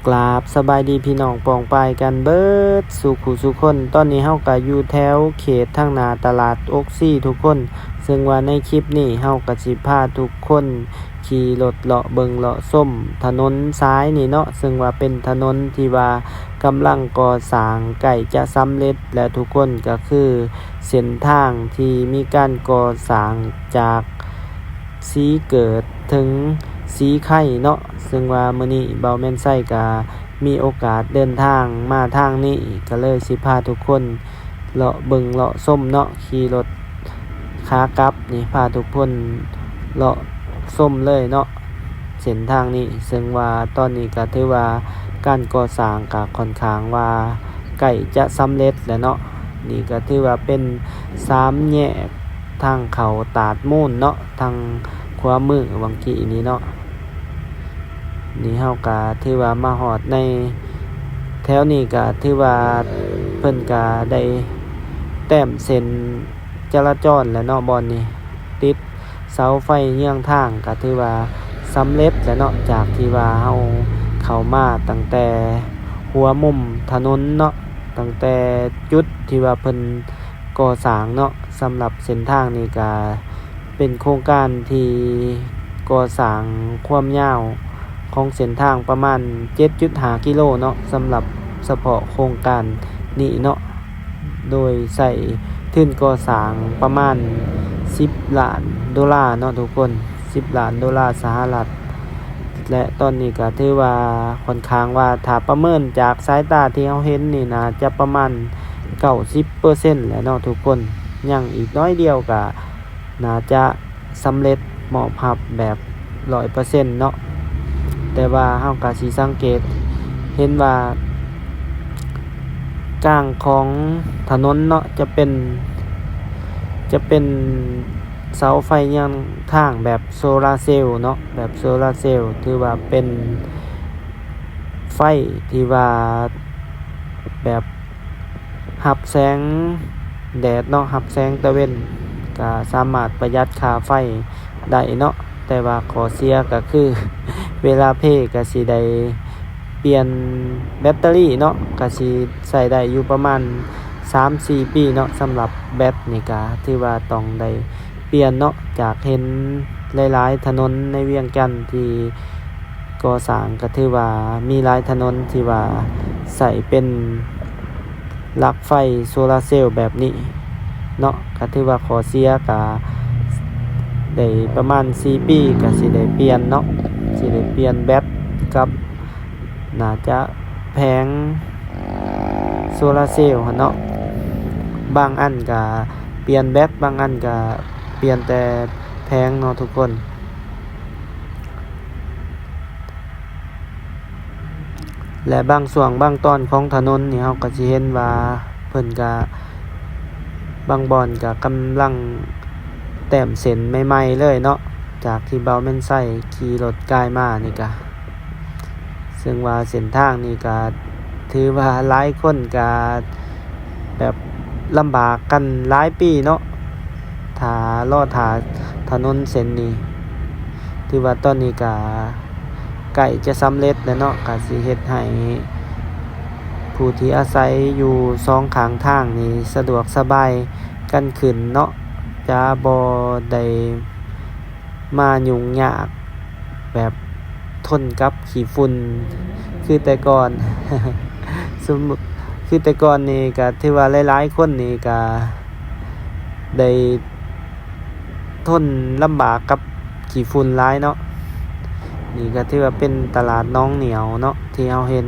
ກາບສະບາຍດີພີ່ນ້ອງປ້ອງປາຍກັນເບິດສູ່ຄູ່ສູ່ຄົນ. ຕອນນີ້ເຮົາກະຢູ່ແຖວເຂດທາງໜ້າຕະຫຼາດອົກຊີທຸກຄົນ, ເຊິ່ງວ່າໃນຄລິບນີ້ເຮົາກະຊິພາທຸກຄົນຂີ່ລົດເລາະເບິ່ງເລາະຊົມຖະໜົນສາຍນີ້ເນາະ, ເຊິ່ງວ່າເປັນຖະໜົນທີ່ວ່າກຳລັງກໍ່ສ້າງໃກ້ຈະສຳເລັດແລ້ວທຸກຄົນ, ກະຄືເສັ້ນທາງທີ່ມີການກໍ່ສ້າງຈາກສີເກີດເຖິງສີໄຄເນາະ. ເຊິ່ງວ່າມື້ນີ້ບ່າວແມ່ນໄຊກະມີໂອກາດເດີນທາງມາທາງນີ້ ກະເລີຍຊິພາທຸກຄົນເລາະເບິ່ງເລາະຊົມເນາະ, ຂີ່ລົດຂາກັບນີ້ພາທຸກຄົນເລາະຊົມເລີຍເນາະ ເສັ້ນທາງນີ້. ເຊິ່ງວ່າຕອນນີ້ກະຖືວ່າການກໍ່ສ້າງກະຂ້ອນຂ້າງວ່າໃກ້ຈະສຳເລັດແລ້ວເນາະ. ນີ້ກະຖືວ່າເປັນສາມແຍກທາງເຂົ້າຕາດມູນເນາະ ທາງຂວາມືຫວ່າງກີ້ນີ້ເນາະ. ນີ້ເຮົາກະຖືວ່າມາຮອດໃນແຖວນີ້ ກະຖືວ່າເພິ່ນກະໄດ້ແຕ້ມເສັ້ນຈະລາຈອນແລ້ວເນາະ. ບ່ອນນີ້ຕິດເສົາໄຟເຍືອງທາງ ກະຖືວ່າສຳເລັດແລ້ວເນາະ, ຈາກທີ່ວ່າເຮົາເຂົ້າມາຕັ້ງແຕ່ຫົວມຸມຖະໜົນເນາະ, ຕັ້ງແຕ່ຈຸດທີ່ວ່າເພິ່ນກໍ່ສ້າງເນາະ. ສຳລັບເສັ້ນທາງນີ້ກະ ເປັນໂຄງການທີ່ກໍ່ສ້າງຄວາມຍາວຂອງເສັ້ນທາງປະມານເຈັດຈຸດຫ້າກິໂລເນາະ, ສຳລັບສະເພາະໂຄງການນີ້ເນາະ, ໂດຍໃຊ້ທຶນກໍ່ສ້າງປະມານສິບລ້ານໂດລາເນາະທຸກຄົນ, ສິບລ້ານໂດລາສະຫະລັດ. ແລະ ຕອນນີ້ກະຖືວ່າຂ້ອນຂ້າງວ່າ ຖ້າປະເມີນຈາກສາຍຕາທີ່ເຮົາເຫັນນີ້ ໜ້າຈະປະມານເກົ້າສິບເປີເຊັນແລ້ວເນາະທຸກຄົນ, ຍັງອີກໜ້ອຍດຽວກະໜ້າຈະ ສຳເລັດມອບຮັບແບບຮ້ອຍເປີເຊັນເນາະ. ແຕ່ວ່າເຮົາກະຊິສັງເກດເຫັນວ່າ ກາງຂອງຖະໜົນເນາະ ຈະເປັນ ຈະເປັນເສົາໄຟຍາງທາງແບບໂຊລາເຊວເນາະ, ແບບໂຊລາເຊວ ຖືວ່າເປັນໄຟທີ່ວ່າແບບ ຮັບແສງແດດເນາະ, ຮັບແສງຕາເວັນ ກະສາມາດປະຢັດຄ່າໄຟໄດ້ເນາະ. ແຕ່ວ່າຂໍ້ເສຍກະຄື ເວລາເພກະຊິໄດ້ປ່ຽນແບັດເຕີຣີເນາະ, ກະຊິໃຊ້ໄດ້ຢູ່ປະມານສາມສີ່ປີເນາະ. ສຳລັບແບັດນີ້ກະຖືວ່າຕ້ອງໄດ້ປ່ຽນເນາະ, ຈາກເຫັນຫຼາຍໆຖະໜົນໃນວຽງຈັນທີ່ ກໍ່ສ້າງ ກະຖືວ່າມີຫຼາຍຖະໜົນທີ່ວ່າໃຊ້ເປັນຫຼັກໄຟໂຊລາເຊວແບບນີ້ເນາະ, ກະຖືວ່າຂໍ້ເສຍກະໄດ້ປະມານສີ່ປີ ກະຊິໄດ້ປ່ຽນເນາະ, ຊິໄດ້ປ່ຽນແບັດກັບ ໜ້າຈະແຜງໂຊລາເຊວຫັ້ນເນາະ. ບາງອັນກະປ່ຽນແບັດ, ບາງອັນກະປ່ຽນແຕ່ແຜງເນາະທຸກຄົນ. ແລະ ບາງຊ່ວງບາງຕອນຂອງຖະໜົນນີ້ ເຮົາກະຊິເຫັນວ່າເພິ່ນກະ ບາງບ່ອນກະກຳລັງແຕ້ມເສັ້ນໃໝ່ໆເລີຍເນາະ, ຈາກທີ່ບ່າວແມ່ນໄຊຂີ່ລົດກາຍມານີ້ກະ ເຊິ່ງວ່າເສັ້ນທາງນີ້ກະຖືວ່າຫຼາຍຄົນກະແບບລຳບາກກັນຫຼາຍປີເນາະ ຖ້າລໍຖ້າຖະໜົນເສັ້ນນີ້. ຖືວ່າຕອນນີ້ກະໃກ້ຈະສຳເລັດແລ້ວເນາະ, ກະຊິເຮັດໃຫ້ຜູ້ທີ່ອາໄສຢູ່ສອງຂ້າງທາງນີ້ສະດວກສະບາຍກັນຂຶ້ນເນາະ, ຈະບໍ່ໄດ້ ມາຫຍຸ້ງຍາກແບບທົນກັບຂີ້ຝຸ່ນຄືແຕ່ກ່ອນ. ສົມມຸດ ຄືແຕ່ກ່ອນນີ້ກະຖືວ່າຫຼາຍໆຄົນນີ້ກະໄດ້ທົນລຳບາກກັບຂີ້ຝຸ່ນຫຼາຍເນາະ. ນີ້ກະຖືວ່າເປັນຕະຫຼາດໜອງໜຽວເນາະ ທີ່ເຮົາເຫັນ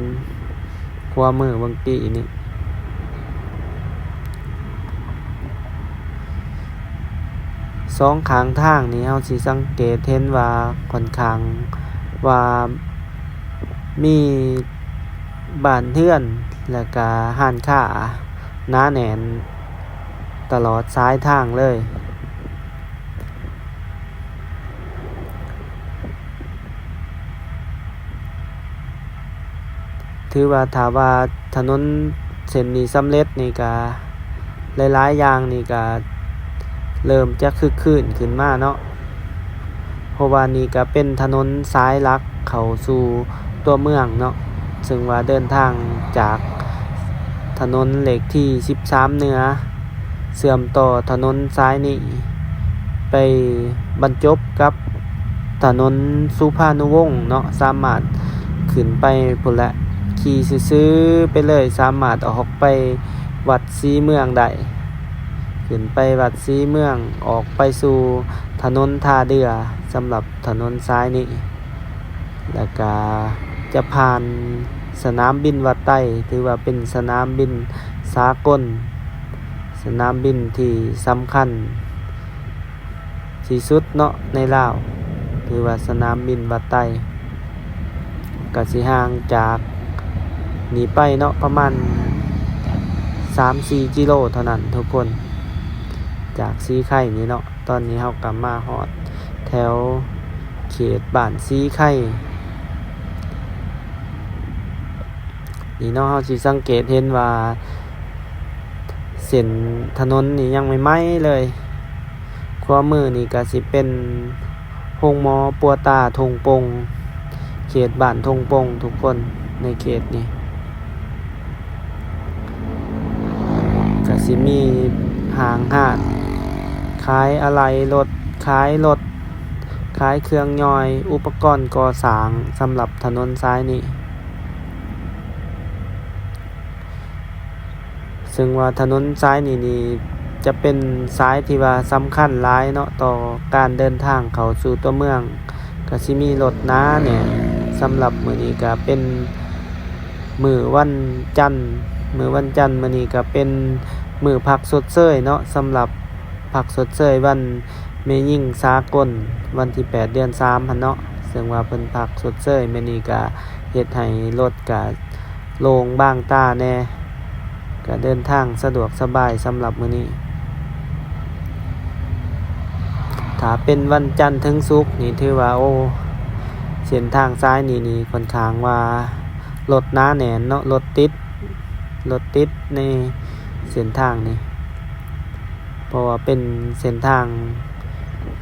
ຂວາມືເບິ່ງກີ້ນີ້. ສອງຂ້າງທາງນີ້ ເຮົາຊິສັງເກດເຫັນວ່າຂ້ອນຂ້າງວ່າມີບ້ານເຮືອນ ແລະກະຮ້ານຄ້າໜາແໜ້ນຕະຫຼອດສາຍທາງເລີຍ. ຖືວ່າຖ້າວ່າຖະໜົນເສັ້ນນີ້ສຳເລັດນີ້ກະ ຫຼາຍໆຢ່າງນີ້ກະເລີ່ມຈະຄຶກຄື້ນຂຶ້ນມາເນາະ, ເພາະວ່ານີ້ກະເປັນຖະໜົນສາຍຫຼັກເຂົ້າສູ່ຕົວເມືອງເນາະ. ເຊິ່ງວ່າເດີນທາງຈາກຖະໜົນເລກທີສິບສາມເໜືອ ເຊື່ອມຕໍ່ຖະໜົນສາຍນີ້ ໄປບັນຈົບກັບຖະໜົນສຸພານຸວົງເນາະ, ສາມາດຂຶ້ນໄປພຸ້ນແຫຼະ, ຂີ່ຊື່ໆໄປເລີຍ, ສາມາດອອກໄປວັດສີເມືອງໄດ້, ຂຶ້ນໄປວັດສີເມືອງ, ອອກໄປສູ່ຖະໜົນທ່າເດື່ອ ສຳລັບຖະໜົນສາຍນີ້. ແລ້ວກະຈະຜ່ານສະໜາມບິນວັດໄຕ, ຖືວ່າເປັນສະໜາມບິນສາກົນ, ສະໜາມບິນທີ່ສຳຄັນທີ່ສຸດເນາະໃນລາວ, ຖືວ່າສະໜາມບິນວັດໄຕ. ກະຊິຫ່າງຈາກນີ້ໄປເນາະ ປະມານສາມສີ່ກິໂລເທົ່ານັ້ນທຸກຄົນ, ຈາກສີໄຄນີ້ເນາະ. ຕອນນີ້ເຮົາກະມາຮອດແຖວເຂດບ້ານສີໄຄນີ້ເນາະ, ເຮົາຊິສັງເກດເຫັນວ່າເສັ້ນຖະໜົນນີ້ຍັງໃໝ່ໆເລີຍ. ຂວາມືນີ້ກະຊິເປັນໂຮງໝໍປົວຕາທົ່ງປົງ, ເຂດບ້ານທົ່ງປົງທຸກຄົນ, ໃນເຂດນີ້ ກະຊິມີຫ້າງຮ້ານຂາຍອະໄຫຼ່ລົດ, ຂາຍລົດ, ຂາຍເຄື່ອງຍ່ອຍ, ອຸປະກອນກໍ່ສ້າງສຳລັບຖະໜົນສາຍນີ້. ເຊິ່ງວ່າຖະໜົນສາຍນີ້ນີ້ ຈະເປັນສາຍທີ່ວ່າສຳຄັນຫຼາຍເນາະ ຕໍ່ການເດີນທາງເຂົ້າສູ່ຕົວເມືອງ, ກະຊິມີລົດໜາແໜ້ນ. ສຳລັບມື້ນີ້ກະເປັນມື້ວັນຈັນ, ມື້ວັນຈັນ ມື້ນີ້ກະເປັນມື້ພັກຊົດເຊີຍເນາະ, ສຳລັບພັກຊົດເຊີຍວັນແມ່ຍິງສາກົນ ວັນທີແປດ ເດືອນສາມຫັ້ນເນາະ, ເຊິ່ງວ່າເພິ່ນພັກຊົດເຊີຍມື້ນີ້ ກະເຮັດໃຫ້ລົດກະໂລ່ງບາງຕາແດ່, ກະເດີນທາງສະດວກສະບາຍສຳລັບມື້ນີ້. ຖ້າເປັນວັນຈັນເຖິງສຸກນີ້ ຖືວ່າ ໂອ້ ເສັ້ນທາງສາຍນີ້ນີ້ ຂ້ອນຂ້າງວ່າລົດໜາແໜ້ນເນາະ, ລົດຕິດ, ລົດຕິດໃນເສັ້ນທາງນີ້ ເພາະວ່າເປັນເສັ້ນທາງ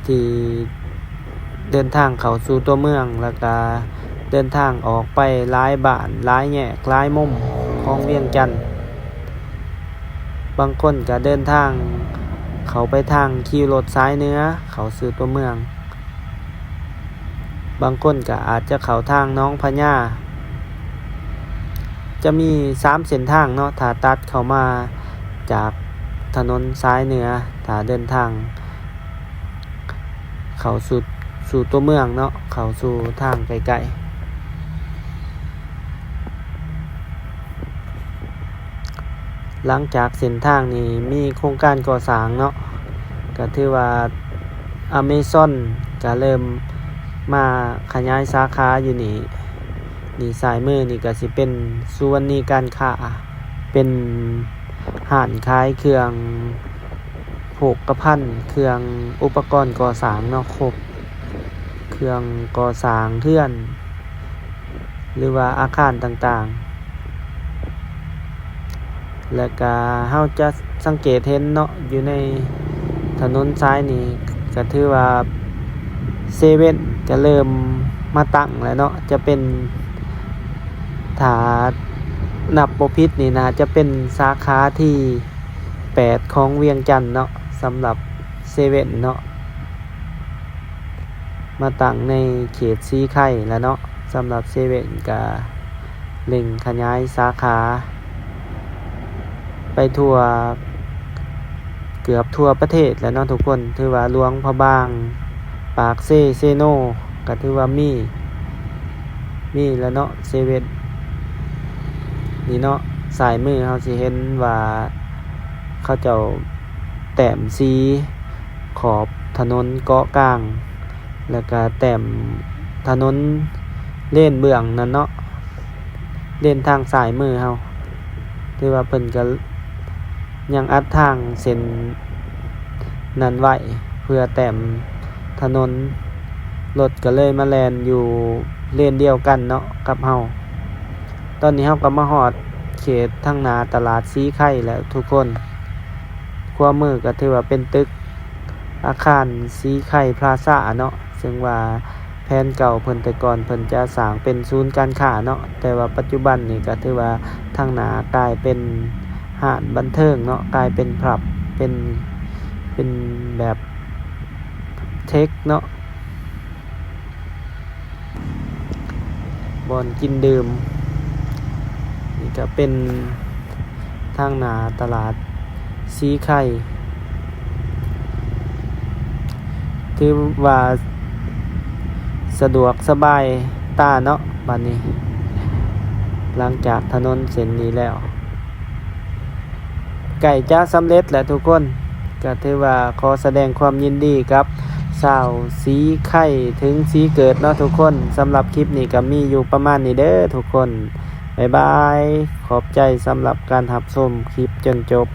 ທີ່ເດີນທາງເຂົ້າສູ່ຕົວເມືອງ ແລ້ວກະເດີນທາງອອກໄປຫຼາຍບ້ານ, ຫຼາຍແຍກ, ຫຼາຍມຸມຂອງວຽງຈັນ. ບາງຄົນກະເດີນທາງເຂົ້າໄປທາງຄິວລົດສາຍເໜືອ ເຂົ້າສູ່ຕົວເມືອງ. ບາງຄົນກະອາດຈະເຂົ້າທາງໜອງພະຍາ. ຈະມີສາມເສັ້ນທາງເນາະ ຖ້າຕັດເຂົ້າມາຈາກຖະໜົນສາຍເໜືອ, ຖ້າເດີນທາງເຂົ້າສູ່ ສູ່ຕົວເມືອງເນາະ, ເຂົ້າສູ່ທາງໃກ້ໆ. ຫຼັງຈາກເສັ້ນທາງນີ້ມີໂຄງການກໍ່ສ້າງເນາະ, ກະຖືວ່າອາເມຊອນກະເລີ່ມມາຂະຫຍາຍສາຂາຢູ່ນີ້. ນີ້ຊ້າຍມືນີ້ກະຊິເປັນສຸວັນນີການຄ້າ, ເປັນຮ້ານຂາຍເຄື່ອງໂພກກະພັນ, ເຄື່ອງອຸປະກອນກໍ່ສ້າງເນາະ, ຄົບເຄື່ອງກໍ່ສ້າງເຮືອນ ຫຼືວ່າອາຄານຕ່າງໆ. ແລ້ວກະເຮົາຈະສັງເກດເຫັນເນາະ ຢູ່ໃນຖະໜົນສາຍນີ້ ກະຖືວ່າເຊເວັ່ນກະເລີ່ມມາຕັ້ງແລ້ວເນາະ, ຈະເປັນ ຖ້ານັບບໍ່ຜິດນີ້ ໜ້າຈະເປັນສາຂາທີແປດຂອງວຽງຈັນເນາະ ສຳລັບເຊເວັ່ນເນາະ. ມາຕັ້ງໃນເຂດສີໄຄແລ້ວເນາະ. ສຳລັບເຊເວັ່ນກະເລັ່ງຂະຫຍາຍສາຂາໄປທົ່ວ ເກືອບທົ່ວປະເທດແລ້ວເນາະທຸກຄົນ. ຖືວ່າຫຼວງພະບາງ, ປາກເຊ, ເຊໂນ ກະຖືວ່າມີ, ມີແລ້ວເນາະ ເຊເວັ່ນນີ້ເນາະ. ຊ້າຍມືເຮົາຊິເຫັນວ່າເຂົາເຈົ້າແຕ້ມສີ ຂອບຖະໜົນເກາະກາງ ແລ້ວກະແຕ້ມຖະໜົນເລນເບື້ອງນັ້ນເນາະ, ເລນທາງຊ້າຍມືເຮົາ. ຖືວ່າເພິ່ນກະຍັງອັດທາງເສັ້ນນັ້ນໄວ້ ເພື່ອແຕ້ມຖະໜົນ, ລົດກະເລີຍມາແລ່ນຢູ່ເລນດຽວກັນເນາະກັບເຮົາ. ຕອນນີ້ເຮົາກະມາຮອດເຂດທາງໜ້າຕະຫຼາດສີໄຄແລ້ວທຸກຄົນ. ຂວາມືກະຖືວ່າເປັນຕຶກ ອາຄານສີໄຄພລາຊາເນາະ, ເຊິ່ງວ່າ ແຜນເກົ່າເພິ່ນ ແຕ່ກ່ອນເພິ່ນຈະສ້າງເປັນສູນການຄ້າເນາະ, ແຕ່ວ່າປັດຈຸບັນນີ້ກໍຖືວ່າທາງໜ້າກາຍເປັນຮ້ານບັນເທີງເນາະ, ກາຍເປັນ pub ເປັນ ເປັນແບບ tech ເນາະ, ບ່ອນກິນດື່ມ. ນີ້ກໍເປັນທາງໜ້າຕະຫຼາດສີໄຄ, ຖືວ່າສະດວກສະບາຍຕາເນາະ. ບັດນີ້ ຫຼັງຈາກຖະໜົນເສັ້ນນີ້ແລ້ວ ໃກ້ຈະສຳເລັດແລ້ວທຸກຄົນ, ກໍຖືວ່າຂໍສະແດງຄວາມຍິນດີກັບຊາວສີໄຄເຖິງສີເກີດເນາະທຸກຄົນ. ສຳລັບຄລິບນີ້ກໍມີຢູ່ປະມານນີ້ເດີທຸກຄົນ. ບາຍບາຍ. ຂອບໃຈສຳລັບການຮັບຊົມຄລິບຈົນຈົບ.